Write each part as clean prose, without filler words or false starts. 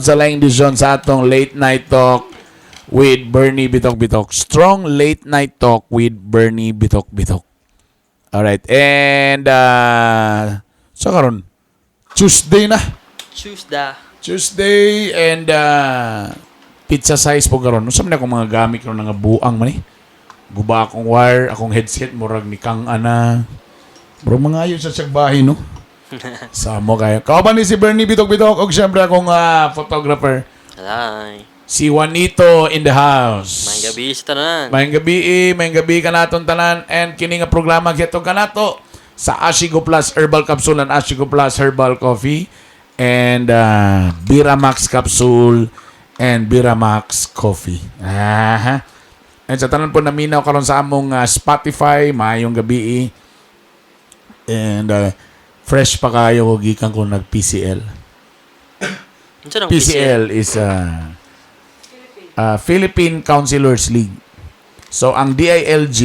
Sa laing edisyon sa atong Late Night Talk with Bernie Bitok Bitok. Strong Late Night Talk with Bernie Bitok Bitok. Alright. And so karon Tuesday na. Tuesday. Tuesday and pizza size po karon. Unsa man akong mga gamit karon nga buang man eh. Guba akong wire, akong headset murag ni kang ana. Bro, mga ayo sa siyag bahay, no? Samo kayo. Kauban ni si Bernie Bitok Bitok og syempre akong photographer Hi. si Juanito in the house. Maayong gabi sa tanan. Maayong gabi, eh, maayong gabi kanaton tanan and kini nga programa gihatod kanato sa Ashigo Plus Herbal Capsule and Ashigo Plus Herbal Coffee and Biramax Capsule and Biramax Coffee. Aha. And sa tanan po naminaw karon sa among Spotify, maayong gabi eh. And fresh pa kayo gikan ko nag PCL. Unsa nang PCL is Philippine Councilors League. So ang DILG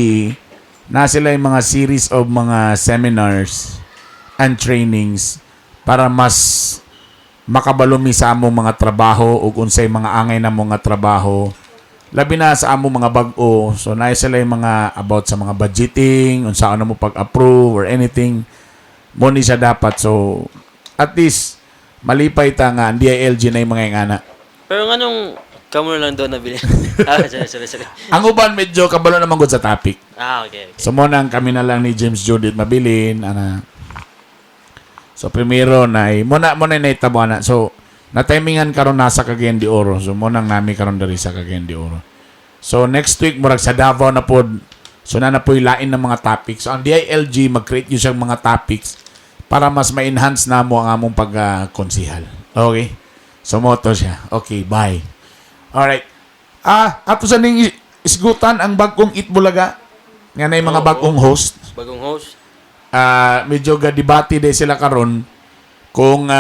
na sila yung mga series of mga seminars and trainings para mas makabalumi sa among mga trabaho ug unsay mga angay na mga trabaho, labi na sa among mga bag-o. So na sila yung mga about sa mga budgeting, unsa ano mo pag-approve or anything mo ni siya dapat. So at least malipay ta nga ang DILG na yung mga ingana. Pero nganong kamo na lang doon nabili? Ah, sorry, sorry, sorry. Ang uban medyo kabalo naman gud sa topic. Ah, okay. So mo nang kami na lang ni James Judith mabilin ana. So primero na mo na naitabo ana. So na timingan karon nasa Cagayan de Oro. So mo nang nami karon diri sa Cagayan de Oro. So next week murag sa Davao na pod. So na na po'y lain ng mga topics. So ang DILG mag-create yun siyang mga topics para mas ma-enhance na mo ang among pag-konsihal. Okay? So mo to siya. Okay, bye. Alright. Ah, ato sa ning isgutan ang bagong Eat Bulaga. Nga na yung mga bagong host. Bagong host. Ah, medyo ga-debate day sila karon kung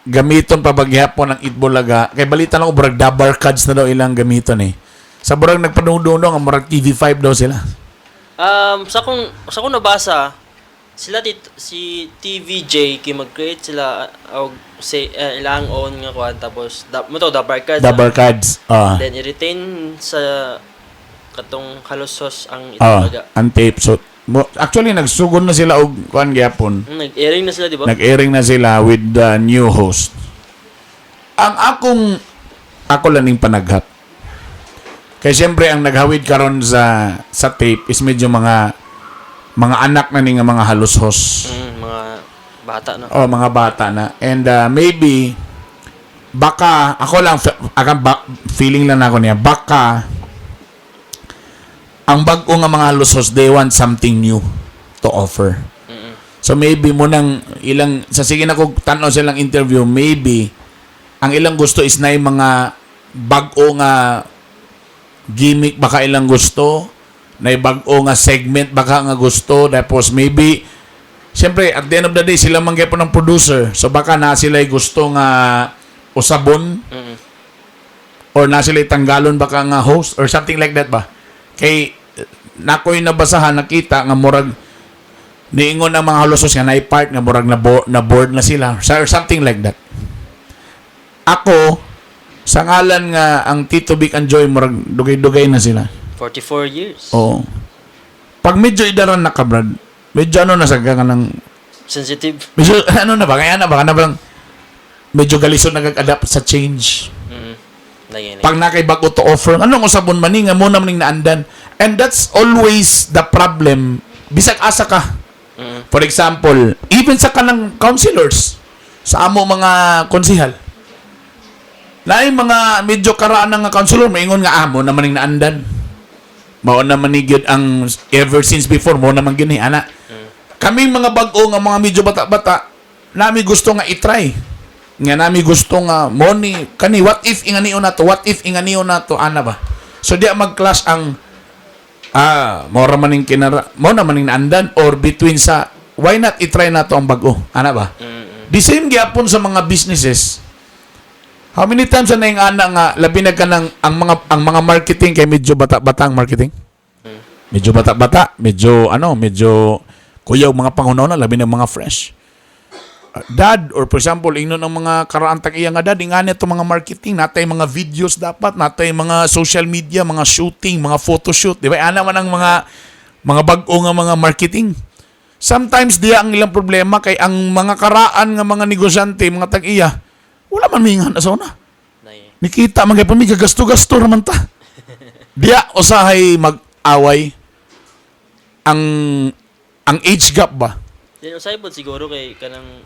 gamiton pa ba gihapon ang Eat Bulaga. Kay balita lang ko murag Dabarkads na daw ilang gamiton eh. Sa murag nagpadungdung ang murag TV5 daw sila. Sa kong nabasa, sila tit, si TVJ kay mag-create sila og say ilang own nga kuan, tapos da, mo to Dabarkads. Dabarkads. Ah. Then i-retain sa katong Jalosjos ang Ah, Itbulaga. Ang tape. So, mo, actually nagsugod na sila og kuan gihapon. Nag-airing na sila, di ba? Nag-airing na sila with the new host. Ang akong ako lang ning panaghap. Kay siyempre ang naghawid karon sa tape is medyo mga anak na ni nga mga Jalosjos. Mga bata na. O mga bata na. And maybe baka ako lang akang ba, feeling lang ako niya, baka ang bag-o nga mga Jalosjos, they want something new to offer. So maybe mo nang ilang sa sige na ko tan-aw silang interview, maybe ang ilang gusto is na yung mga bag-o nga gimmick baka ilang gusto, na bag-o nga segment baka nga gusto. Tapos maybe siyempre at the end of the day sila man gyapon ng producer, so baka na sila gusto nga usabon or na sila tanggalon baka nga host or something like that ba. Kay nakoy nabasahan, nakita nga murag niingon ang mga Jalosjos nga naay part nga murag na bored na sila or something like that. Ako sa ngalan nga ang Tito Vic and Joy murag dugay-dugay na sila. 44 years. Oo. Pag medyo idaran na ka, Brad, medyo ano na sa ka ng Sensitive. Medyo ano na ba kaya na ba kana bang medyo galisod nag-adapt sa change. Lagi, lagi. Pag nakay bago to offer, anong usabon man ni nga mo na maning naandan. And that's always the problem bisag asa ka. For example, even sa kanang councilors, sa amo mga konsihal, naay mga medyo karaan nga councilor maingon nga amo naman ning naandan. Mao naman ni gyud ang ever since before mo naman gyud ni ana. Kami mga bag-o nga mga medyo bata-bata, nami gusto nga i-try. Nga nami gusto nga mo ni kani, what if inganion na to, what if inganion na to, ana ba? So diya mag-clash ang mo ra man ning kinara, mo naman ning naandan or between sa why not i-try na to ang bag-o, ana ba? The same gyapon sa mga businesses. How many times na yung ana nga labi na ka ng ang mga marketing kay medyo bata-bata ang marketing. Medyo bata-bata, medyo ano, medyo kuyaw mga panghuna labi ng mga fresh. Dad, or for example, ingnon ang mga karaan tag iya nga, "Dad, ingani to mga marketing, natay mga videos dapat, natay mga social media, mga shooting, mga photoshoot," di ba? Ana man ang mga bag-o nga mga marketing. Sometimes diya ang ilang problema kay ang mga karaan nga mga negosyante, mga tag-iya, wala man mingan sa una. Nay. Nikita man kay pami gasto-gasto raman ta. Diya usahay mag-away ang age gap ba? Then usay pod siguro kay kanang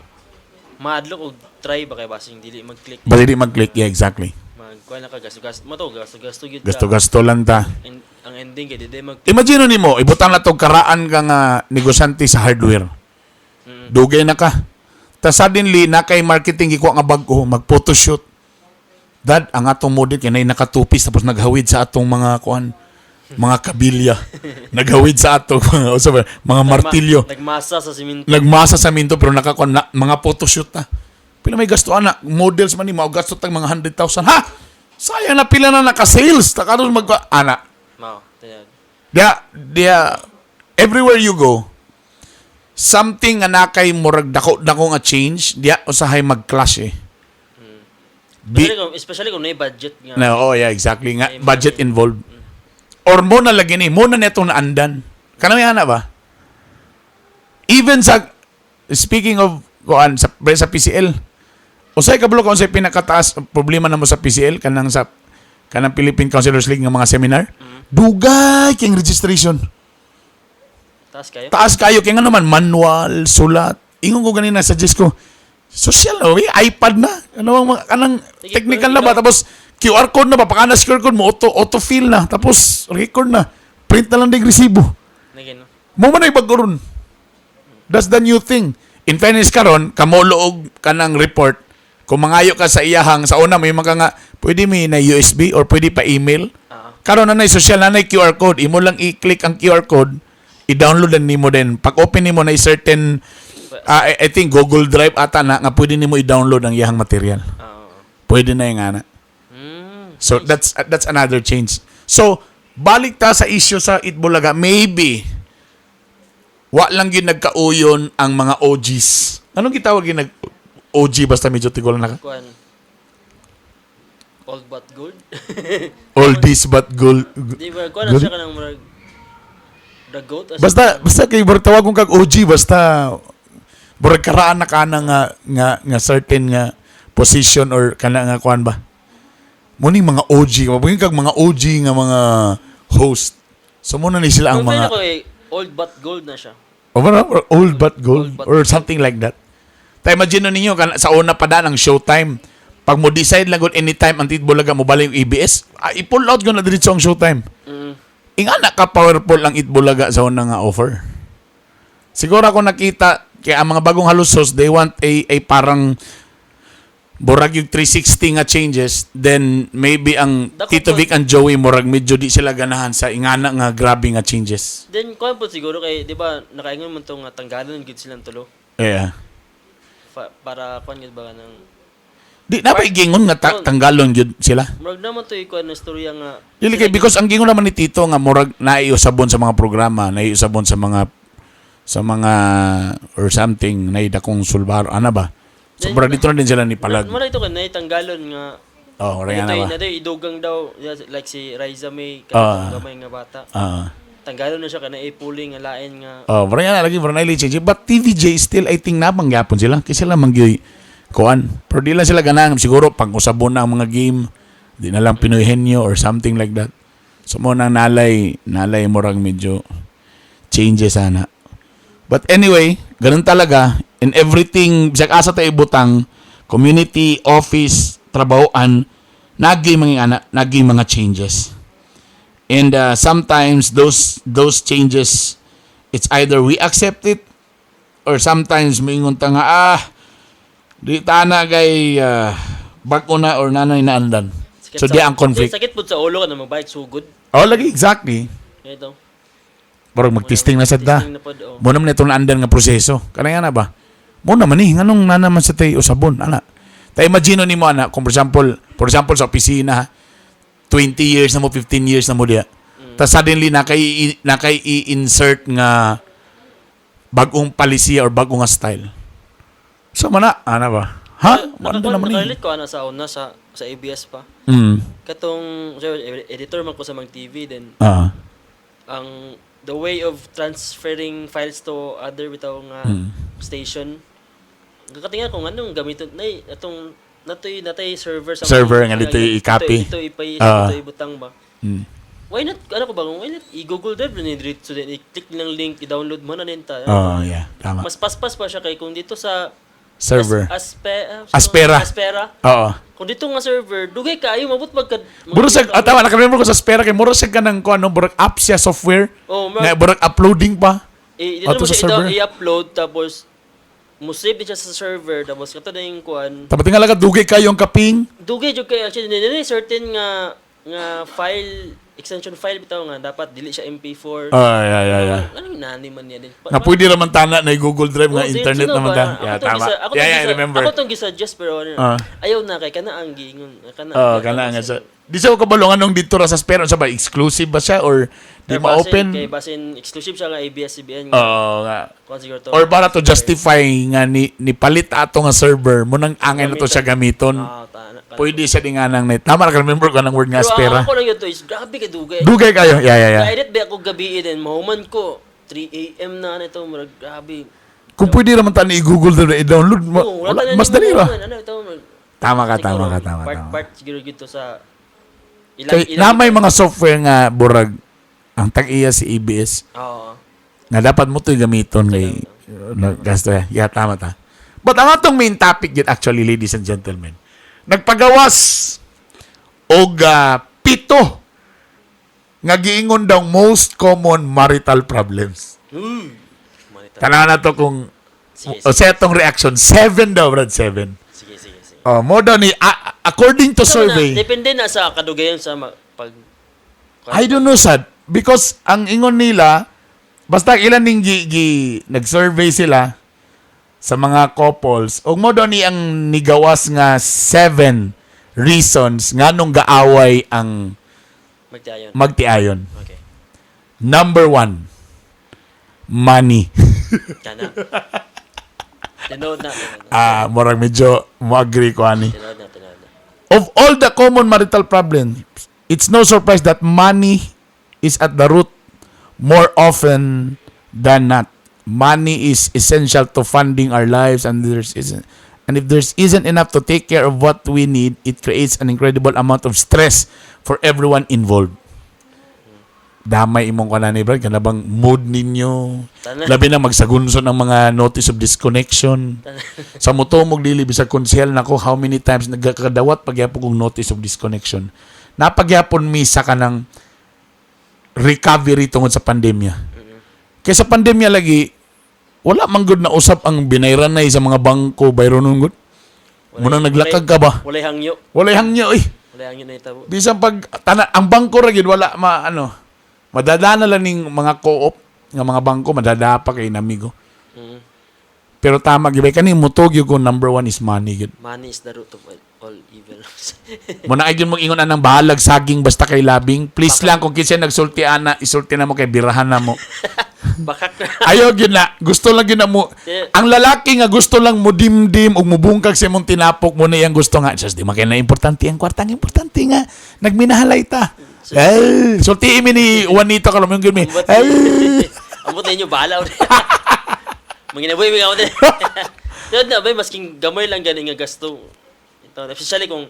maadlok og try ba kay basing dili mag-click. Ba dili mag-click? Yeah, exactly. Magkuan na ka, gasto-gasto mo to, gasto-gasto gyud ka. Gasto-gasto lang ta. Ang ending kay dili mag Imagine nimo, ibutang na tog karaan ka nga negosyante sa hardware. Dugay na ka. Ta suddenly na kay marketing gikuha nga bag-o, mag-photoshoot. "Dad, ang atong model kay nay nakatupis tapos naghawid sa atong mga kuan, mga kabilya. Naghawid sa atong mga usa ba, mga martilyo." Nagmasa sa simento. Nagmasa sa minto pero nakakuan na, mga photoshoot na. Pila may gasto ana, models man ni mao gasto tag mga 100,000. Ha? Sayang na pila na naka-sales. Ta karon mag ana. Mao, tinuod. Dia dia everywhere you go, something nga nakay murag dako dako nga change, dia usahay mag-clash eh. Di, Especially kung may budget nga. Na, oh yeah, exactly nga May budget money. Involved. Or mo na lagi ni, mo na netong naandan. Kanang ana ba? Even sa, speaking of kuan sa PCL. Usay ka ka unsay pinakataas problema namo sa PCL kanang sa kanang Philippine Councilors League nga mga seminar? Dugay king registration. Taas kayo. Taas kayo kay nga naman manual, sulat. Ingon ko ganina, suggest ko, social na, okay? iPad na. Ano ang mga kanang Sige, technical na ba, tapos QR code na ba, pakana QR code mo, auto auto fill na, tapos record na. Print na lang dig resibo. Nagin, no? Mo man ay bago ron. That's the new thing. In fairness karon, kamulo og kanang report, kung mangayo ka sa iyahang, sa una may mga nga, pwede may na USB or pwede pa email. Karon na social na na QR code, imo lang i-click ang QR code, i-download na nimo din. Pag open nimo na certain I think Google Drive ata na nga pwede nimo i-download ang iyahang material. Pwede na yung ana. So that's another change. So balik ta sa issue sa Eat Bulaga, maybe wa lang gyud nagkauyon ang mga OGs. Anong gitawag gyud nag OG basta medyo tigol na ka? Kuan. Old but gold. Oldies but gold. Di ba kuan na Good? siya kanang murag the goat as Basta basta kay murag tawag kag OG, basta murag karaan na kana nga certain nga position or kana nga kuan ba. Muning mga OG, mabugin kag mga OG nga mga host. So mo na ni sila ang Ang mga ko eh, old but gold na siya. O ba, or old but gold, Old but or something like that. Ta imagine na ninyo kan sa una pa ang Showtime. Pag mo decide lang gud anytime ang Eat Bulaga mo balik yung ABS, i-pull out ko na diretso ang Showtime. Ingana ka powerful ang Eat Bulaga sa una nga offer. Siguro ako nakita kaya ang mga bagong halusos, they want a parang burag yung 360 nga changes, then maybe ang Dako Tito po. Vic and Joey murag medyo di sila ganahan sa ingana nga grabe nga changes. Then kuan po siguro kay di ba nakaingon man to nga tanggalon gid silang tulo. Para kuan gid ba ng Di na ba igingon nga tanggalon gyud sila? Murag naman to ikuan na istorya nga Dili kay because ang gingon naman ni Tito nga murag naiusabon sa mga programa, naiusabon sa mga or something na dakong sulbar ana ba? So murag dito na din sila ni palag. Murag ito kay nay tanggalon nga Oh, murag ana ito ba? na idugang daw, yeah, like si Riza May kanang gamay nga bata. Tanggalon na siya kana ipuling nga lain nga. Oh, murag ana lagi, murag na change. But TVJ still, I think nabang gyapon sila kasi sila mangyoy kuan. Pero di lang sila ganahan siguro pag usabon na ang mga game, di na lang Pinoy Henyo or something like that. So mo nang nalay nalay murag medyo changes ana. But anyway, ganun talaga in everything, bisag asa tayo ibutang, community, office, trabahoan, nagi mga ana, nagi mga changes. And sometimes those changes, it's either we accept it or sometimes moingon ta nga, "Ah, di ta na kay bag-o na or nanay naandan." So di ang conflict. Sakit pud sa ulo ka na magbalik sugod. Oh, lagi, exactly. Ito. Parang mag-testing na sa ta. Testing na pod, oh. Mo naman itong naandan nga proseso. Kanaya na ba? Mo naman eh, nganong na naman sa tayo usabon, ana. Ta imagine nimo ana, kung for example sa opisina, 20 years na mo, 15 years na mo diya. Ta suddenly nakay i-insert nga bagong palisiya or bagong nga style. So mana, ana ba? Ha? Wala naman ni. Nakarelate ko ana sa una sa ABS pa. Katong so, editor man ko sa Mang TV, then ang the way of transferring files to other bitaw nga station, kakatinga kung anong gamiton nay atong natay server sa Server nga dito i-copy. Ito ipay ito ibutang ba. Why not, ano ko ba, why not i-Google Drive ni diretso, then i-click lang link, i-download mo na ninta? Oh, yeah. Tama. Mas paspas pa siya kay kung dito sa Server. Aspera. Aspera. Aspera. Oo. Kung dito nga server, dugay kaayo mabot magka Mura sa ah, tama, naka-remember ko sa Aspera kay mura sa kanang ko ano, burag app siya software. Oh, Nga burag uploading pa. Eh, dito Ato mo sa siya server. i-upload, tapos mo save din siya sa server, tapos kato na yung kuan. Tapos tingala ka dugay kayo ang kaping. Dugay jud kay actually nini certain nga nga file extension, file bitaw nga dapat dili siya MP4. Ay, ay, ay, ay. Anong nani man niya din? Nga pwede raman tana na Google Drive nga Oh, internet sino naman ba? ta. Ako Yeah, tong tama. Ako Yeah, tong yeah, I remember. Ako tong gisuggest pero ano, ayaw na kay kana ang giingon. Kana. Oh, kana nga sa. Di sa ko kabalo nganong dito ra sa Aspera, sa ba exclusive ba siya or di ma-open? Kay basin exclusive siya nga ABS-CBN nga. Oo nga. Kuan siguro to. Or para to justify nga ni palit ato nga server mo nang angay na to siya gamiton. Ah, kana. Pwede siya di nga nang net. Tama ra ka remember ko ng word nga Pero ang Aspera. ako lang yun to is grabe kay dugay. Dugay kayo. Yeah. Na-edit ba ako gabi din, mahuman ko 3 AM na ano ito, murag grabe. Kung pwede raman ta ni i-Google Drive na i-download, Oo, wala, tanan mas nimo dali ra. mahuman. Ano ito, Tama ka, tama siguro, ka, tama, part, tama. Part siguro gito sa ilang, Kay na may mga software nga burag ang tag-iya si ABS Oo. nga dapat mo to gamiton kay no, gasto ya. Yeah, tama ta. But ang atong main topic yun actually, ladies and gentlemen, nagpagawas og pito nga giingon daw most common marital problems. Manita. Tanaw na to kung Sige, o sa atong reaction, seven daw, Brad, seven. Sige, sige, sige. Oh, mo daw ni according to Ikaw na, survey. depende na sa kadugayan sa pag I don't know sad because ang ingon nila basta ilan ning gi nag-survey sila sa mga couples ug mo daw ni ang nigawas nga seven reasons nganong gaaway ang magtiayon. Magtiayon. Okay. Number one, money. Kana. Tinood na, tinood na. Ah, murag medyo mo agree ko ani. Tinood na, tinood na. Of all the common marital problems, it's no surprise that money is at the root more often than not. Money is essential to funding our lives, and there's isn't and if there's isn't enough to take care of what we need, it creates an incredible amount of stress for everyone involved. Damay imong kanan ni Brad, kana bang mood ninyo? Tanan. Labi na magsagunso ng mga notice of disconnection. Sa motumog dili bisag konsehal nako how many times nagkakadawat pagyapon kong notice of disconnection. Napagyapon mi sa kanang recovery tungod sa pandemya. Kay sa pandemya lagi wala man gud na usap ang binayranay sa mga bangko bayronon gud. Munang naglakag ka ba? Walay hangyo. Walay hangyo eh. Walay hangyo na itabo. Bisan pag tana, ang bangko ra gyud wala ma ano. Madadana lang ning mga co-op nga mga bangko madada pa kay namigo. Pero tama gyud ba kani motog gyud ko number one is money gyud. Money is the root of all evil. Muna ay gyud mag-ingon anang bahalag saging basta kay labing. Please lang kung kinsa nagsulti ana, isulti na mo kay birahan na mo. Bakak na. Ayaw gyud na, gusto lang gyud na mo. Ang lalaki nga gusto lang mo dimdim ug mubungkag sa imong tinapok mo na iyang gusto nga. Just di man kay na importante ang kwarta, ang importante nga nagminahalay ta. Eh, sulti mi ni Juanito karon mo gyud mi. Ambot Eh. Ambot ninyo bahala ulit. Manginabuhi mi ako din. Tinuod na bay masking gamay lang gani nga gasto. Ito, especially kung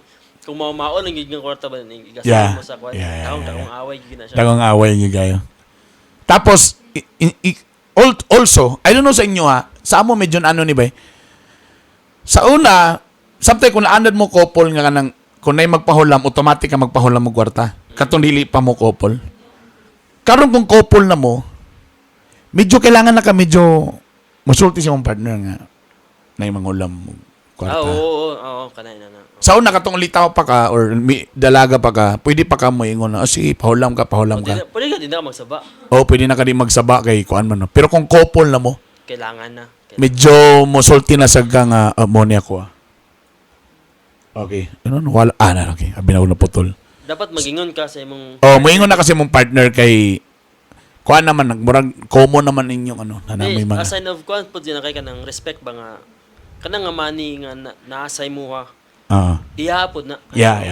maumao lang gyud nga kwarta ba ning gasto mo sa kwan. Taong taong away gyud na siya. Dagong away niyo kayo. Tapos, also, I don't know sa inyo ha, sa amo medyo ano ni bay. Sa una, sometimes kung naanad mo couple nga kanang kung na'y magpahulam, automatic ka magpahulam mo kwarta. Katong dili pa mo couple. Karon kung couple na mo, medyo kailangan na ka medyo musulti sa imong partner nga na'y manghulam mo kwarta. Ah, oo, kanay na na. Sa una katong litaw pa ka or dalaga pa ka, pwede pa ka mo ingon na, oh, sige, pahulam ka, pahulam ka. Pwede, pwede ka din na magsaba. O, pwede na ka din magsaba kay kuan man. No? Pero kung couple na mo, Kailangan na. Kailangan. medyo mosulti na sa ka nga, mo niya ko. Ah. Okay. Ano, no, wala. Ah, na, okay. Abi na ko naputol. Dapat magingon ka sa imong Oh, moingon na kasi mong partner kay kuan naman, murag common naman inyong ano, na Di, may a mga sign of kuan pud na kay kanang respect ba nga kanang nga money nga naa sa imuha. Iya pod na. Yeah.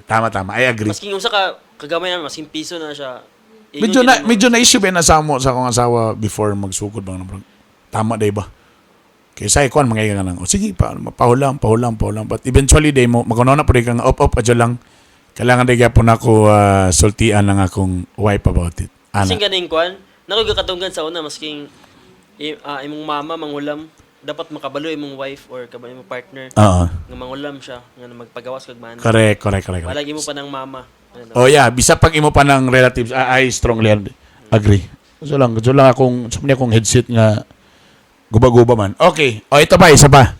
Tama, tama. I agree. Masking unsa ka kagamay na, masking piso na siya. Ingon Medyo gyud na mo. medyo na issue ba na sa mo sa akong asawa before magsugod ba nga tama day ba? Kay say kuan mga nga lang. O sige pa, pahulam, pahulam, pahulam. But eventually day mo makuno na pud ka nga up up adyo lang. Kailangan day gyapon ako sultian ang akong wife about it. Ana. Kasing ganing kuan, nakoy gakatunggan sa una masking imong mama mangulam, dapat makabalo imong wife or kabalo imong partner Oo. nga mangulam siya nga magpagawas kag money. Correct. Wala imo pa ng mama. Ano? Oh yeah, bisa pag imo pa ng relatives, I strongly agree. Gusto lang akong, sa akong headset nga guba-guba man. Okay, oh ito pa, isa pa.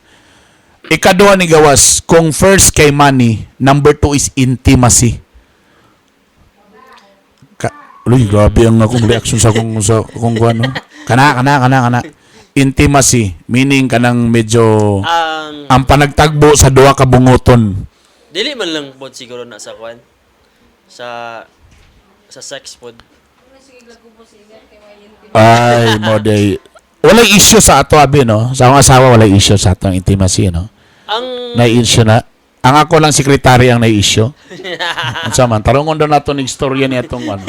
Ikaduha ni gawas, kung first kay money, number two is intimacy. Uy, grabe ang akong reaction sa akong kuan, no? Kana, kana, kana, kana. Intimacy, meaning kanang medyo Ang ang panagtagbo sa duha ka bunguton. Dili man lang pod siguro na sa kuan sa sex pod. Ay, mo day. Walay issue sa ato abi, no? Sa akong asawa walay issue sa atong intimacy, no? Ang Nay-issue na. Ang ako lang sekretary ang nay-issue. Unsa man tarungon daw nato ning istorya ni atong ano.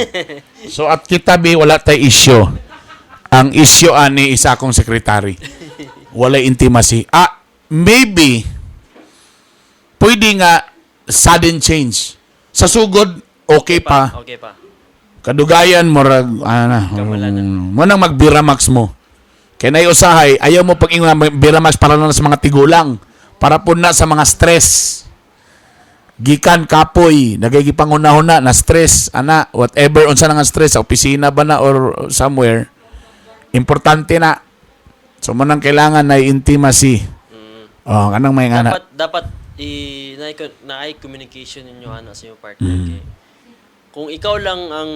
So at kita bi wala tay issue. Ang issue ani isa akong sekretary. Walay intimacy. Ah, maybe pwede nga sudden change. Sa sugod okay pa. Okay pa. Kadugayan murag ana. Kamala na. Mo nang magbiramax mo. Kay nay usahay ayaw mo pag ingon nga Biramax para na sa mga tigulang, para po na sa mga stress. Gikan kapoy, nagigipanguna-huna na stress ana, whatever unsa na nga stress sa opisina ba na or somewhere. Importante na. So mo nang kailangan na intimacy. Oh, kanang may ngana. Dapat dapat i na naay communication ninyo ana sa iyong partner kay kung ikaw lang ang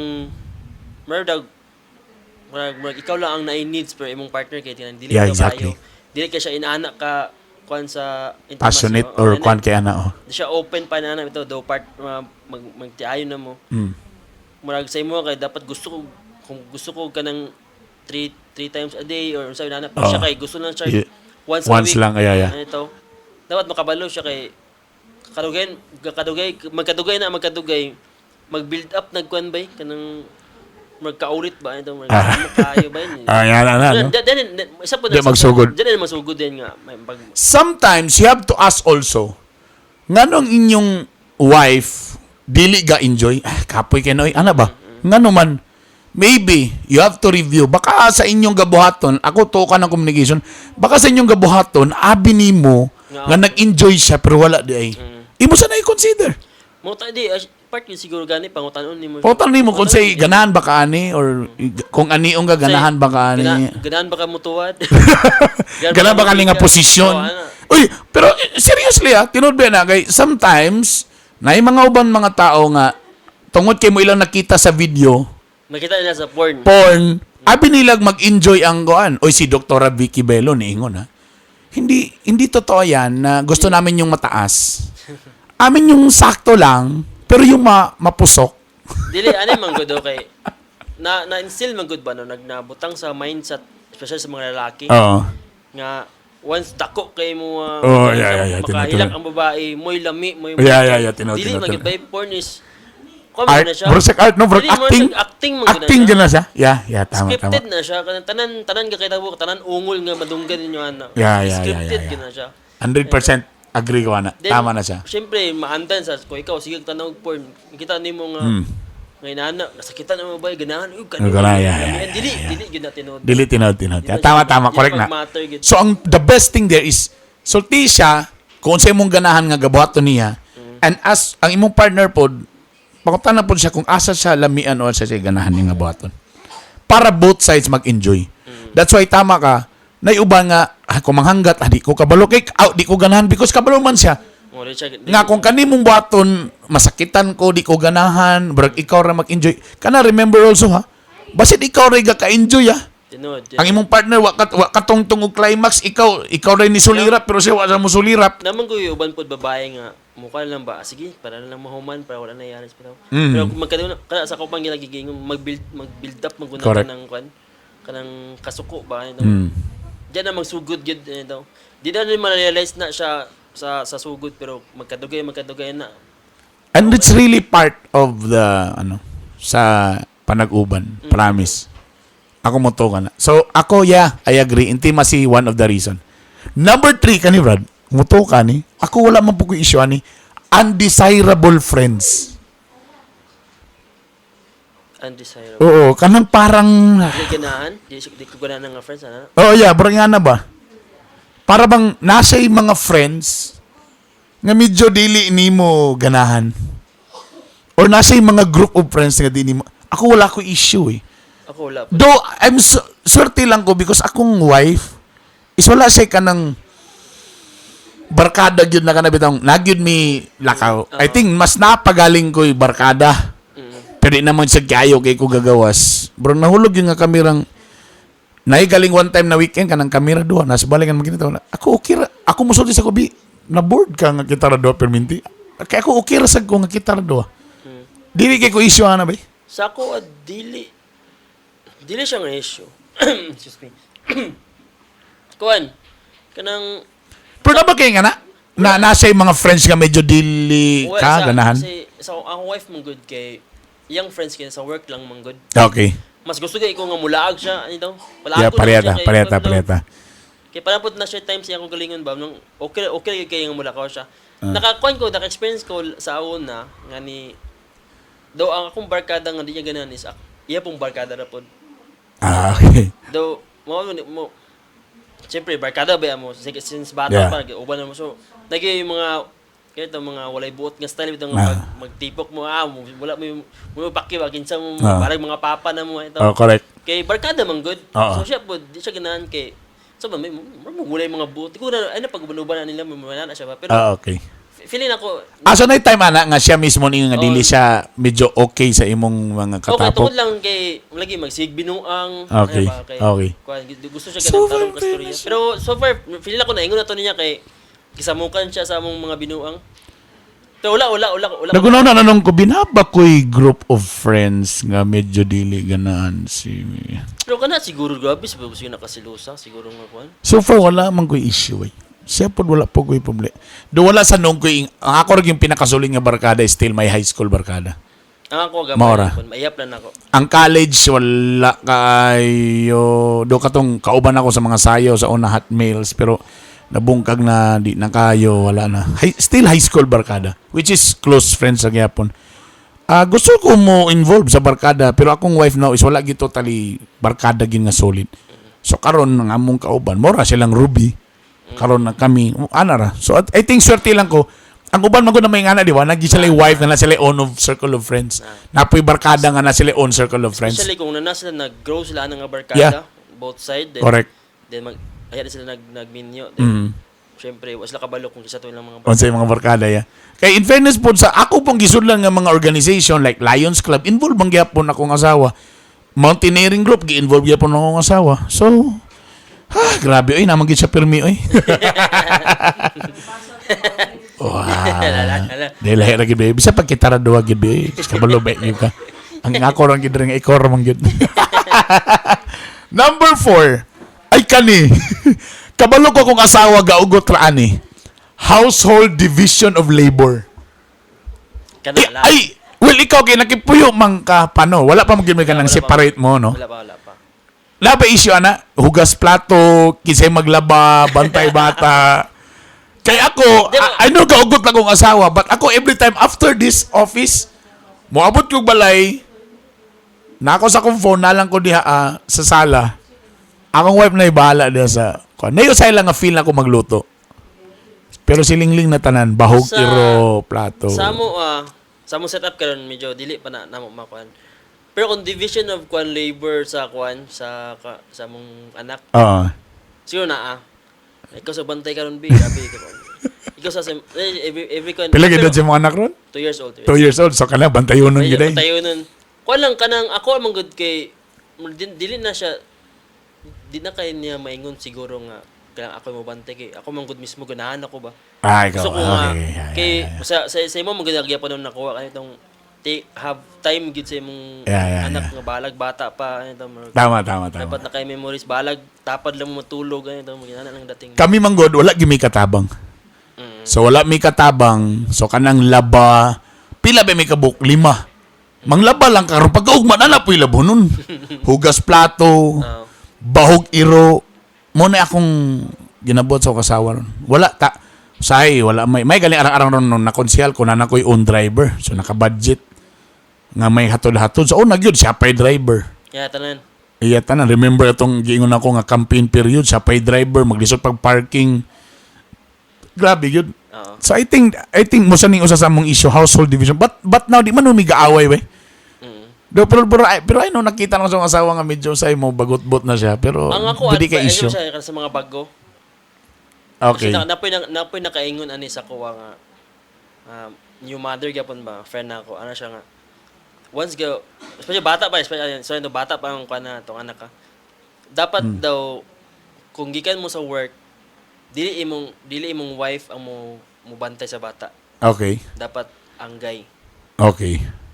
murag murag, murag ikaw lang ang naay needs pero imong partner kay tinan dili ka kaayo, dili ka siya inaana ka kuan sa intimacy. Passionate Oo, or ana. kwan kay ana, oh. Di siya open pa na ana ito do part mag magtiayon na mo. Murag sa imo kay dapat gusto ko kung gusto ko kanang three times a day or unsa na Oo. siya kay gusto lang siya once, Once a week. lang, ay. Ano ito? Dapat makabalo siya kay kadugay kadugay magkadugay na magkadugay mag-build up nagkuan bay kanang magkaulit ba ito mag kayo ba yun? Ah, yan ana, no? Then, isa po Di magsugod. Diyan magsugod din nga may pag Sometimes you have to ask also, nganong inyong wife dili ga enjoy? Ah, kapoy kay noy, ana ba? Ngano man, maybe you have to review. Baka sa inyong gabuhaton, ako to ka ng communication, baka sa inyong gabuhaton, abi nimo nga nag-enjoy siya pero wala di ay. Imo sa na i-consider. Mo ta di part yun siguro gani pangutanon nimo. Pautan nimo kung say ganahan ba ka ani or kung ani nga ganahan ba ka ani. Ganahan ba ka mutuwad? Ganahan ba ka ani nga posisyon? Oo, ana. Uy, pero seriously ah, tinud ba na kay sometimes na mga uban mga tao nga tungod kay mo ilang nakita sa video, Nakita nila sa porn. Porn, abi nilag mag-enjoy ang goan. Oy, si Dr. Vicky Bello niingon ha. Hindi hindi totoo yan na gusto namin yung mataas. Amin yung sakto lang, pero yung mapusok. Dili ani man gud kay na na instill man gud ba no nagnabutang sa mindset especially sa mga lalaki Oo. nga once dako kay mo Oh, yeah. makahilak Tinuod. ang babae mo'y lami mo'y Yeah. Tinuod, dili tinuod, man gud tinuod. ba porn is kuan Art, man na siya. murag sa art, no? Murag Dili, murag acting. sa acting man gud na Acting siya. gud na siya. Yeah, tama, tama. Scripted na siya kanang tanan tanan ka kitabo tanan ungol nga madunggan ninyo ana. Yeah, Scripted gyud na siya. 100% agree ko ana. Then, Tama na siya. Siyempre, maandan sa kung ikaw sige tanaw og porn, kita nimo nga nga inana, nasakitan ang babae, ganahan, uy, Ganahan, yeah, dili, dili gyud na tinuod. Dili tinuod, tinuod. Di na Tama, siya- tama, di correct na. pag-matter gyud. So ang the best thing there is sulti siya kung unsa imong ganahan nga gabuhaton niya and as ang imong partner pod pangutan na pod siya kung asa siya lamian o asa siya ganahan niya nga buhaton. Para both sides mag-enjoy. That's why tama ka, naiuba nga ah, kung manghanggat ah, di ko kabalo kay ah, di ko ganahan because kabalo man siya. Mo rin siya. Nga kung kanimong buhaton masakitan ko, di ko ganahan, brag ikaw ra mag-enjoy. Kana remember also ha. Basit ikaw ra ga ka-enjoy ah. Tinuod. Ang imong partner wa katungtong og climax, ikaw ikaw rin ni sulirap pero siya wa sa mo sulirap. Naman ko yung uban pod babae nga mukha lang ba, ah, sige, para na lang mahuman, para wala na yaris pa. Pero kung magkadto kana sa ako pang gilagiging mag-build up maguna kanang kwan, kanang kasuko ba ano. Diyan na magsugod gyud eh, daw. Di na rin ma-realize na siya sa sugod, pero magkadugay magkadugay na. And it's really part of the ano sa panag-uban, promise. Ako mo to ka na. So ako, yeah, I agree. Intimacy, one of the reason. Number three kani, Brad, muto ka ni. Ako wala man po ko issue ani. Undesirable friends. Undesirable. Oo, kanang parang Di ganahan, di ko ganahan nga friends ana. Oh yeah, parang nga na ba? Para bang nasa yung mga friends nga medyo dili nimo ganahan. Or nasa yung mga group of friends nga di nimo. Ako wala ko issue eh. Ako wala po. Though I'm so, swerte lang ko because akong wife is wala siya kanang barkada gyud na kana bitong nagyud mi lakaw. I think mas napagaling ko yung barkada. Pero di naman sa kayo kay ko gagawas. Bro, nahulog yung nga kamerang naigaling one time na weekend kanang kamera duha nasa balikan magkita. Ako okay ra, ako musulti sa ko bi na bored ka nga kita ra duha perminti. Kaya ako okay ra sad ko nga kita ra duha. Dili kay ko issue ana ba? Sa ako, ah, dili siya nga issue. Excuse me. Kuan, kanang Pero na ba kay nga na? Na nasa yung mga friends nga medyo dili well, ka sa, ganahan. Kasi sa akong wife man good kay iyang friends kay sa work lang man good. Mas gusto kay ko nga mulaag siya ano daw. Palaag Yeah, ko na pareta, siya kay- pareta, daw. pareta. Kay parang pud na siya times iyang galingon ba nung okay okay kay nga mulakaw siya. Nakakuan ko, naka-experience ko sa una nga ni do ang akong barkada nga di niya ganahan is iya pong barkada ra pod. Ah, okay. Do mo mo siyempre barkada ba mo since bata pa uban na mo, so nagi yung mga kaya ito, mga walay buot nga style ito nga pag magtipok mo, ah, wala mo yung mo paki ba kinsa mo, parang mga papa na mo ito Oh, correct. kay barkada man good. So siya po di siya ganahan kay so ba may mo walay mga buot ko na ay na pag-uban na nila mo wala na siya ba pero Okay. feeling ako. Ah, so na time ana nga siya mismo ni nga dili siya medyo okay sa imong mga Okay, katapok. tungod lang kay lagi magsigbinuang ano ba, kay, kuan, gusto siya So ganang tarong far, kastorya. fairness. Pero so far, feeling ako naingon na to niya kay gisamukan siya sa among mga binuang. Pero wala wala wala wala. Nagunaw na nanong ko binaba ko'y group of friends nga medyo dili ganaan si Pero kana siguro grabe sa gusto nakasilusa siguro nga kuan. So far wala man ko'y issue eh. Siya pod wala po ko'y problema. Do wala sa nung ko'y ang ako ra yung pinakasuling nga barkada is still my high school barkada. Ang ako gamay Maora. kuan, maiyap lang nako. Ang college wala kayo do katong kauban ako sa mga sayo sa una hotmails pero nabungkag na di na kayo wala na. Still high school barkada which is close friends sa gyapon. Ah, gusto ko mo involve sa barkada pero akong wife now is wala gyud totally barkada gyud nga solid. So karon ang among kauban mora silang Ruby. Karon na kami ana ra. So I think swerte lang ko. Ang uban man gud na may ngana di ba? Nagi sila yung wife nga na sila own of circle of friends. Napoy barkada nga na sila own circle of friends. Especially kung nana sila nag-grow sila nga barkada both side then then mag ayan sila nagminyo then syempre wa sila kabalo kung kinsa to ilang mga Unsay mga barkada ya. Kay in fairness po sa ako pong gisudlan nga mga organization like Lions Club, involved man gyapon akong asawa. Mountaineering group gi-involve gyapon akong asawa. So, ha, grabe oy, naman gyud siya pirmi oy. Wow. Dili lahi ra gyud babe. Bisa pag kita ra duha gyud babe. Kabalo ba gyud ka. Ang ako ra gyud nga ikaw ra man gyud. Number 4. Ay kani. Kabalo ko kung asawa gaugot ra ani. Household division of labor. Kana Eh, lang. ay, well ikaw kay nakipuyo man ka pano. Wala pa man gyud may kanang Wala pa. separate mo no. Wala pa, wala pa. Wala ba issue ana? Hugas plato, kinsay maglaba, bantay bata. Kay ako, Di ba- I know kaugot lang kong asawa, but ako every time after this office, moabot kong balay, na ako sa akong phone, nalang ko diha sa sala. Akong wife na ibahala diha sa kuan. Nayo sa lang nga feel na ako magluto. Pero silingling na tanan, bahog iro, plato. Sa mo setup karon medyo dili pa na namo makuan. Pero kung division of kuan labor sa kuan sa mong anak, siguro na ah. Ikaw sa bantay karon bi, grabe ka. Ikaw sa eh, every kuan. Pila gid sa mga anak ron? 2 years old. 2 years old, so kana bantayonon gid ay. Tayo nun. Kuan lang kanang ako man gud kay dili na siya di na kay niya maingon siguro nga Kailangan ako mo bantay kay ako man gud mismo, ganahan ako ba. Ah, ikaw. Gusto ko nga Okay. kay sa imo man gud gyapon nung nakuha kanitong take have time gid sa imong anak nga balag bata pa ano murag Tama, tama, tama. dapat na kay memories, balag tapad lang mo matulog ano ginana lang dating. Kami man gud, wala gyud may katabang. So wala may katabang, so kanang laba, pila ba may kabuk? Lima. Manglaba lang karon, pagkaugma na na po'y labonon. Hugas plato, bahog iro. Mo na akong ginabuhat sa kasawa ron. Wala ta usahay, wala may galing arang-arang ron nung nakonsehal ko na nakoy own driver. So naka-budget nga may hatod-hatod. So una gyud siya pa'y driver. Yeah, tanan. Iya tanan, remember itong giingon ako nga campaign period, siya pa'y driver, maglisod pag parking. Grabe yun. So I think mo sa ning usa sa among issue, household division. But now di man umi gaaway we. Do, pero ay no, nakita lang sa akong asawa nga medyo sa mo bagot-bot na siya, pero Ang ako di kay advice issue. siya sa mga bago. Okay. Kasi napoy nakaingon ani sa kuwa nga new mother gyapon ba, friend na ako, ano siya nga once go, especially bata pa, especially sorry no, bata pa ang kuan na tong anak ka. Dapat daw kung gikan mo sa work, dili imong wife ang mo mubantay sa bata. Dapat ang guy.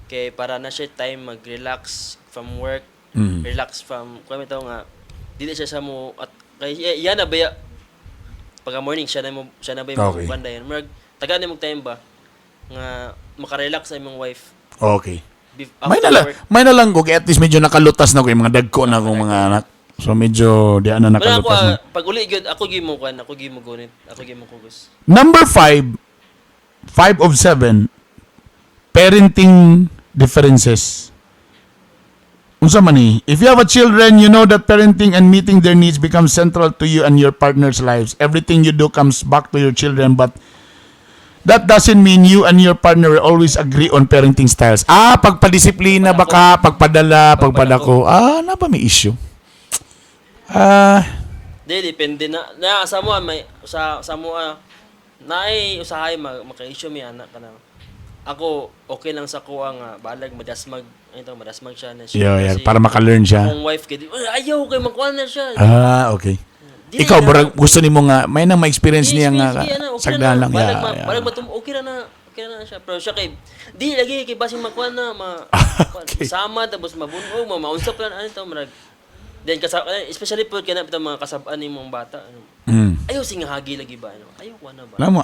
Kay para na siya time mag-relax from work, relax from kuan ito nga dili siya sa mo at kay iya na ba pagka morning siya na ba yung banda yan. Murag tagaan nimo time ba nga makarelax sa imong wife May after na lang, work. may na lang ko kay at least medyo nakalutas na ko yung mga dagko na akong mga anak. So medyo di na Wala ako nakalutas na. pag uli gyud ako gyud mo kuan, ako gyud mo gunit, ako gyud mo kugos. Number 5, 5 of 7, parenting differences. Unsa man ni? If you have a children, you know that parenting and meeting their needs becomes central to you and your partner's lives. Everything you do comes back to your children, but that doesn't mean you and your partner will always agree on parenting styles. Ah, pagpadisiplina baka, pagpadala, pagpadako. Ah, na ba may issue? Ah, Di, depende na na sa mo may sa mo naay usahay maka-issue mi anak ka na. Ako okay lang sa kuha nga balag madasmag ito, madasmag siya na siya. Yeah, Kasi para maka-learn siya. akong wife kay "Uy, ayaw kay magkuan na siya." Ah, okay. Di Ikaw, na. murag gusto nimo nga may nang ma-experience niya nga Experience niya na, okay sagdan na, lang. balag, balag okay ra na, okay ra na siya. Pero siya kay di lagi kay basing makuan na ma sama tapos mabunog, maunsa pa na ano to murag. Then especially po kana bitang mga kasab-an nimong bata ano. Ayaw singahagi lagi ba ano. Ayaw ko na ba. Alam mo,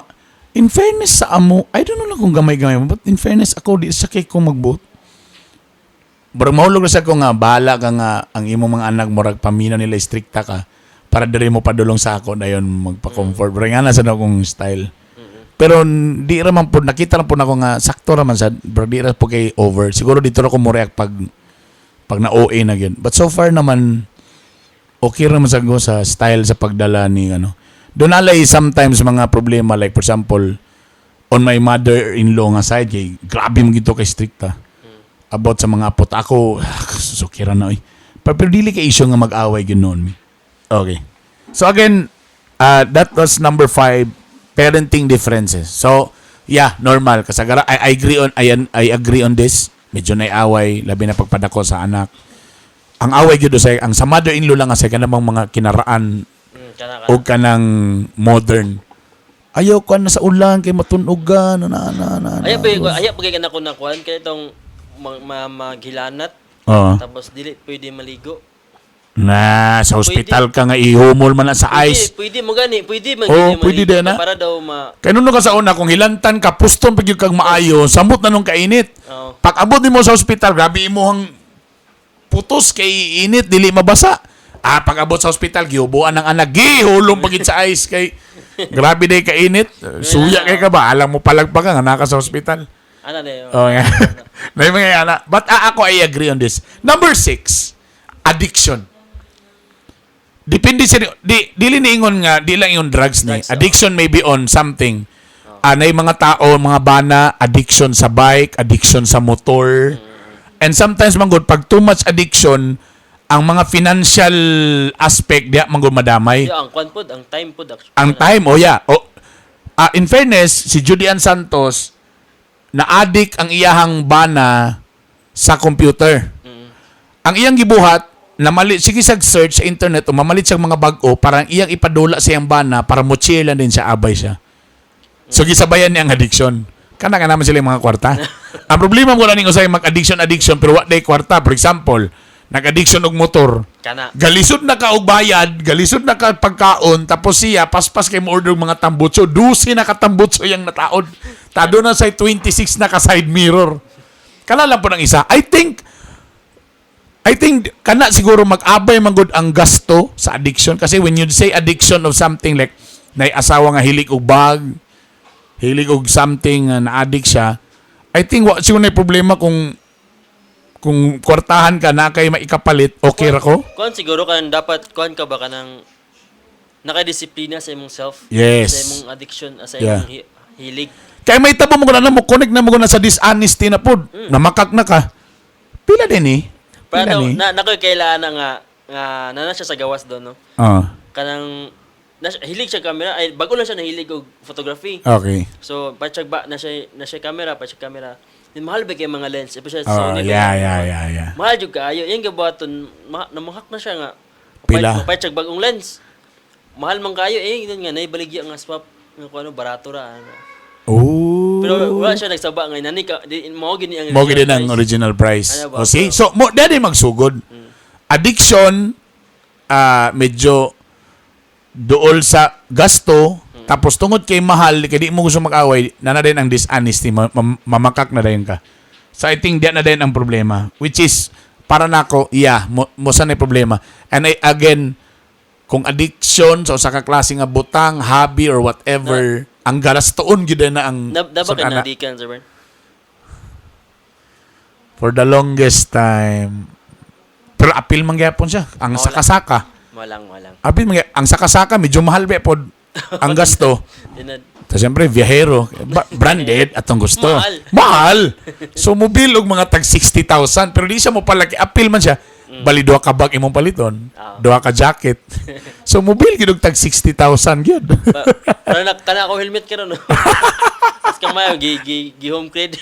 in fairness sa amo, I don't know lang kung gamay-gamay mo, but in fairness ako, di sa kay ko magbuot. Murag mahulog na sa ko nga, bahala ka nga, ang imong mga anak, murag pamina nila, strikta ka, para diri mo padulong sa ako, dayon magpa-comfort. Murag nga na sa akong style. Pero di ra man po, nakita lang po nako nga, sakto ra man sa, pero di ra po kay over. Siguro dito ra ko mo react pag na OA na yun. But so far naman, okay ra man sa ko sa style sa pagdala ni ano. Doon alay sometimes mga problema, like for example, on my mother-in-law nga side kay grabe mo gito kay strikta about sa mga apot ako, sukira na oy. Pero dili kay issue nga mag-away gyud noon mi. Okay. So again, that was number 5, parenting differences. So, yeah, normal. Kasagara, I agree on this. Medyo naay-away, labi na pagpadako sa anak. Ang away gyud sa ang sa mother-in-law lang sa kanang mga kinaraan Kana kana. o kanang modern. Ayaw ko na sa ulan kay matunogan na na na na. Ayaw pa kay kana ko na kuan kay itong maghilanat tapos dili pwede maligo. Na sa ospital ka nga ihumol man na sa Pwede, ice. pwede mo gani, pwede man Oh, gani pwede maligo din, ah. para daw ma Kay nung ka sa una kung hilantan ka, puston pag yun kang maayo, samot na nung kainit. Pag abot nimo sa ospital, grabe imuhang putos kay init, dili mabasa. Ah, pag abot sa ospital, gihubuan ng anak, gihulong pagid sa ice kay grabe day kainit. Suya kay ka ba? Alam mo palagpag ka nga naka sa ospital. Ana na yun. Oh, yeah. May mga ana. But ako, I agree on this. Number 6, addiction. Depende sa di dili niingon nga di lang yung drugs ni. Drugs, oh. Addiction may be on something. Anay mga tao, mga bana, addiction sa bike, addiction sa motor. And sometimes man gud, pag too much addiction, ang mga financial aspect diya man gud madamay. Yeah, ang kwan pod, ang time pod actually. Ang time, oh yeah. Oh, in fairness, si Judy Ann Santos, na-addict ang iyahang bana sa computer. Ang iyang gibuhat, Namalit sige sa search sa internet o mamalit siya mga bag-o, parang iyang ipadula sa iyang bana para mo chill lang din siya, abay siya. So gisabayan niya ang addiction. Kana ka naman sila yung mga kwarta. Ang problema mo lang usay mag-addiction addiction pero wa day kwarta. For example, nag-addiction og motor. Kana. Galisod na ka og bayad, galisod na ka pagkaon, tapos siya paspas kay mo order og mga tambutso, 12 na ka tambutso yang nataod. Tado na sa 26 na ka side mirror. Kana lang po ng isa. I think kana siguro mag-abay man gud ang gasto sa addiction kasi when you say addiction of something like nay asawa nga hilig og bag, hilig og something nga na-addict siya, I think wa siguro nay problema kung kwartahan ka na kay maikapalit, okay ra ko? Kuan siguro kan dapat kuan ka ba kanang nakadisiplina sa imong self. Yes. Sa imong addiction, sa imong hilig. Kaya may tabo mo na mo connect na mo na sa dishonesty na pod. Namakak na ka. Pila din eh. Pila Pero ni. na nakoy kailangan na nga nga nana siya sa gawas doon, no. Kanang na, hilig siya camera, ay bago lang siya nahilig og photography. So patsyag ba na siya camera, patsyag camera. Then mahal ba kay mga lens, especially Oh, Sony ba? yeah. Mahal jud kaayo. Yang gabuhaton, namuhak na siya nga. Pila? Patsyag bagong lens. Mahal man kayo eh, yun nga naibaligya nga swap nga kuno barato ra, ano. Oh. Pero wala siya nagsaba nga nani ka di, mao gini ang Mo gid ang original price. Ano ba? O see? So mo dali magsugod. Addiction, medyo duol sa gasto, tapos tungod kay mahal kay di mo gusto mag-away, na na din ang dishonesty, mamakak na dayon ka. So I think diyan na din ang problema, which is para nako, yeah, mo sa na problema. And I, again, kung addiction sa usa ka klase nga butang, hobby or whatever, ang galastoon gyud na ang Na ba kay ana. nadikan, Sir Bern? For the longest time. Pero apil man gyapon siya. Ang Wala. saka-saka. Walang walang. Apil man ang saka-saka medyo mahal ba pod ang gasto. Dinad Ta siyempre biyahero, branded atong gusto. Mahal. Mahal. So mobil og mga tag 60,000 pero di siya mo palaki apil man siya. Bali duha ka bag imong paliton, duha ka jacket. So mobil gid og tag 60,000 gyud. Para na kana ako helmet karon, no. Mas kang mayo gi gi, gi home credit.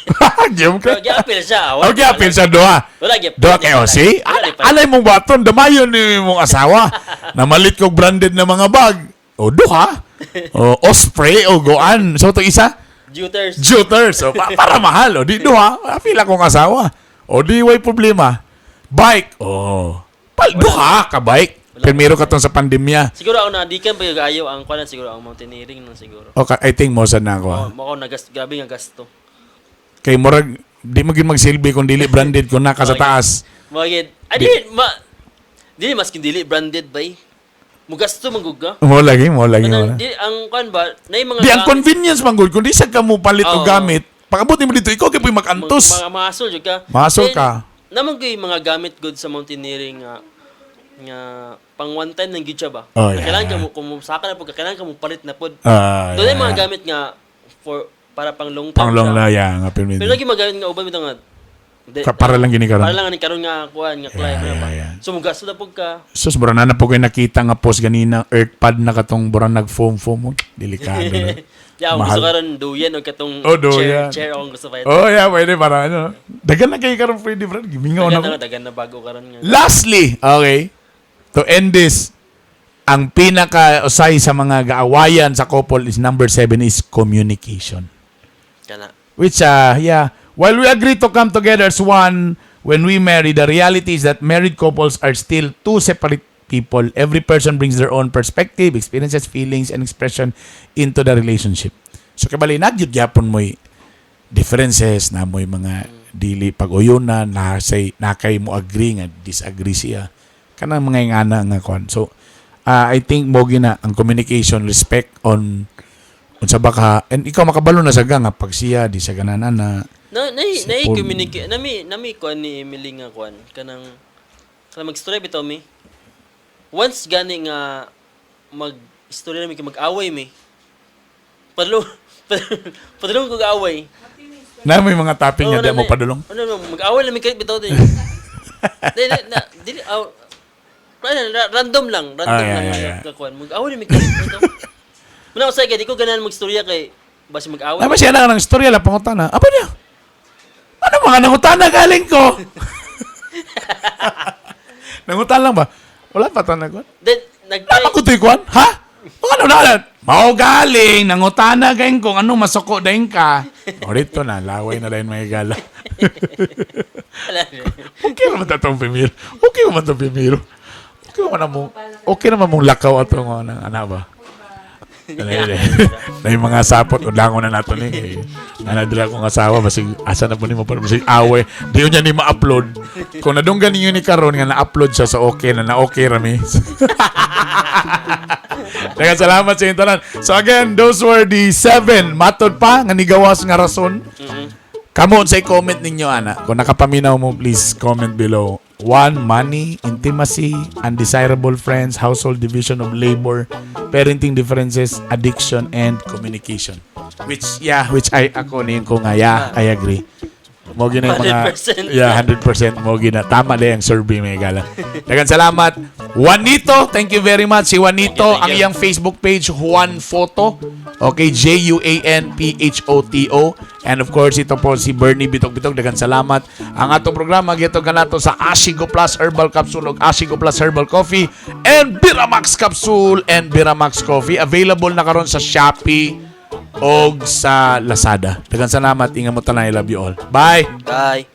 Giyom Pero ka. gi-appeal siya. Wala, Okay, apil sa duha. Wala gi. Duha kay Osi? Alay mong baton, damayon ni mong asawa. Namalit kog branded na mga bag. O duha. O Osprey o Goan. So to isa, Juters. Juter. So para mahal. O di duha, apil akong asawa. O di way problema. Bike. O. Pal, duha ka bike. Primero ka tong sa pandemya. Siguro ako na di kan pa ayo ang kuan siguro ang mountaineering nang siguro. O, I think mo na ako. Oh, Ah. mo ako nagas grabe nga gasto. Kay murag di mo gid magsilbi kung dili branded kung naka sa taas. Mga gid. Ay di ma dili maskin dili branded bay. Mugasto man gud ka. Mo lagi, mo lagi. Mo Kanang lagi. di ang kuan ba nay mga Di ang convenience man gud kung di sa ka mo palit og Oo. gamit. Pag-abot nimo dito, ikaw kay po'y mag-antos. Mga maasol jud ka. Maasol Then, ka. Naman ko'y mga gamit good sa mountaineering nga nga pang one time nang gid siya ba. Oh, yeah. Kailangan ka mo kung saka na pud ka, kailangan ka mo palit na pod. Ah, Doon yeah, mga yeah. gamit nga for para pang long term. Pang long siya. la, yeah, nga pirmi. Pero lagi magamit nga uban bitaw nga Para lang gini karon. Para lang ani karon nga kuan nga climb Yeah, na ba. yeah. So mugasto na pud ka. Sus, mura na na po kayo nakita nga post ganina, earthpad na katong mura nag foam foam. Delikado na. Yeah, ang Mahal. gusto karon duyan og katong Oh, duyan. chair, chair akong gusto pa. Oh, yeah, pwede para ano. Dagan na kayo karon pwede, bro. Gimingaw na Dagan ko. na dagan na bago karon nga. Lastly, okay, to end this, ang pinaka usay sa mga gaawayan sa couple is number 7 is communication. Kana. Which, yeah, while we agree to come together as one when we marry, the reality is that married couples are still two separate people. Every person brings their own perspective, experiences, feelings, and expression into the relationship. So, kabali, nagyud gyapon mo'y differences, na mo'y mga dili pag-uyunan, na say, na kay mo agree nga disagree siya. Kanang mga ingana nga kon. So, I think mo gina ang communication, respect on unsa ba ka and ikaw makabalo na sa nga pag siya di siya ganahan na. Na na Si na Paul. communicate nami nami kuan ni Emily nga kuan kanang kanang magstorya bitaw mi. Once gani nga mag istorya nami kay mag-away mi. Padulong padulong ko away. Na may mga topic nga Oo, di na- mo padulong. Ano no, mag-away lang mi kahit bitaw din. Di di na dili aw random lang, random Ah, yeah, lang yeah. nga kuan. Mag-away lang mi kahit bitaw. Muna ko sa di ko ganahan magstorya kay basi mag-away. Naman siya na ng istorya la pangutana. Apa niya? Ano mga nangutana galing ko? Nangutan lang ba? Wala pa ta nagkuan. Then, nag-try. Tama ko to'y kuan? Ha? Ano na? Mao galing, nangutana gayon kung ano masuko dayon ka. O rito na, laway na dayon, mga higala. Okay naman ta tong pimiro. Okay naman tong pimiro. Okay naman mong lakaw ato nga ng anak ba? Dali, dali. Na yung mga sapot, undangon na nato ni. Eh, nanadira akong asawa, basig, asa na po ni mo pa, basig away. Di niya ni ma-upload. Kung nadunggan ninyo ni karon nga na-upload siya, so okay na, na okay rami. Daghang salamat sa inyong tanan. So again, those were the seven matod pa nga nigawas nga rason. Kamo, unsay comment ninyo ana? Kung nakapaminaw mo, please comment below. One, money, intimacy, undesirable friends, household division of labor, parenting differences, addiction, and communication. Which, yeah, which I, ako ni ko nga, yeah, I agree. Mo gina yung mga 100%. Yeah, 100% mo gina. Tama din ang survey, mga higala. Daghang salamat. Juanito, thank you very much. Si Juanito, Thank you, thank ang you. iyang Facebook page, Juan Photo. Okay, Juanphoto. And of course, ito po si Bernie Bitog Bitog. Daghang salamat. Ang atong programa, gito kanato sa Ashigo Plus Herbal Capsule ug Ashigo Plus Herbal Coffee and Biramax Capsule and Biramax Coffee. Available na karon sa Shopee og sa Lazada. Daghang salamat. Ingat mo tanan. I love you all. Bye! Bye.